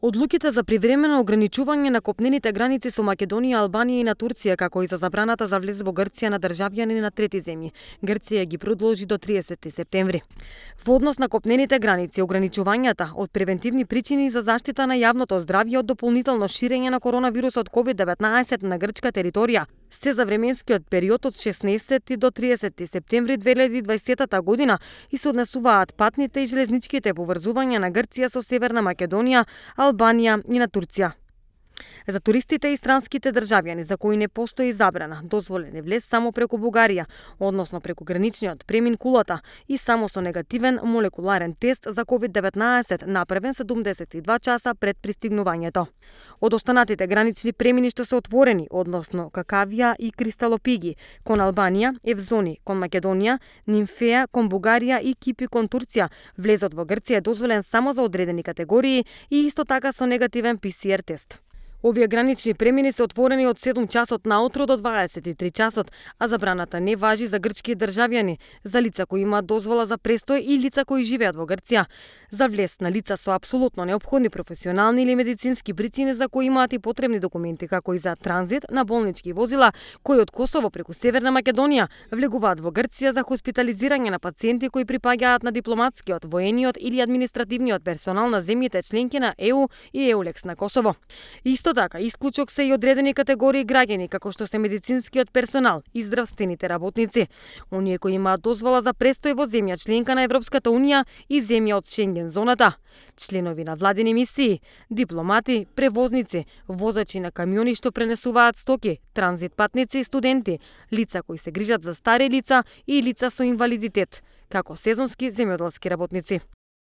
Одлуките за привремено ограничување на копнените граници со Македонија, Албанија и на Турција, како и за забраната за влез во Грција на државјани на трети земји, Грција ги продолжи до 30 септември. Во однос на копнените граници, ограничувањата од превентивни причини за заштита на јавното здравје од дополнително ширење на коронавирусот COVID-19 на грчка територија се за временскиот период од 16 до 30 септември 2020 година и се однесуваат патните и железничките поврзувања на Грција со Северна Македонија, Албанија и на Турција. За туристите и странските државјани за кои не постои забрана, дозволен е влез само преку Бугарија, односно преку граничниот премин кулата и само со негативен молекуларен тест за COVID-19 направен 72 часа пред пристигнувањето. Од останатите гранични премини што се отворени, односно Какавија и Кристалопиги, кон Албанија, Евзони кон Македонија, Нимфеја кон Бугарија и Кипи кон Турција, влезот во Грција е дозволен само за одредени категории и исто така со негативен ПСР тест. Овие гранични премини се отворени од 7 часот наутро до 23 часот, а забраната не важи за грчки државјани, за лица кои имаат дозвола за престој и лица кои живеат во Грција. За влез на лица со апсолутно неопходни професионални или медицински причини за кои имаат и потребни документи, како и за транзит на болнички возила кои од Косово преку Северна Македонија влегуваат во Грција за хоспитализирање на пациенти кои припаѓаат на дипломатскиот, воениот или административниот персонал на земјите членки на ЕУ и ЕУЛЕКС на Косово. Исто така, исклучок се и одредени категории граѓани, како што се медицинскиот персонал и здравствените работници, оние кои имаат дозвола за престој во земја членка на Европската унија и земја од Шенген зоната, членови на владини мисии, дипломати, превозници, возачи на камиони што пренесуваат стоки, транзит патници, студенти, лица кои се грижат за стари лица и лица со инвалидитет, како сезонски земјоделски работници.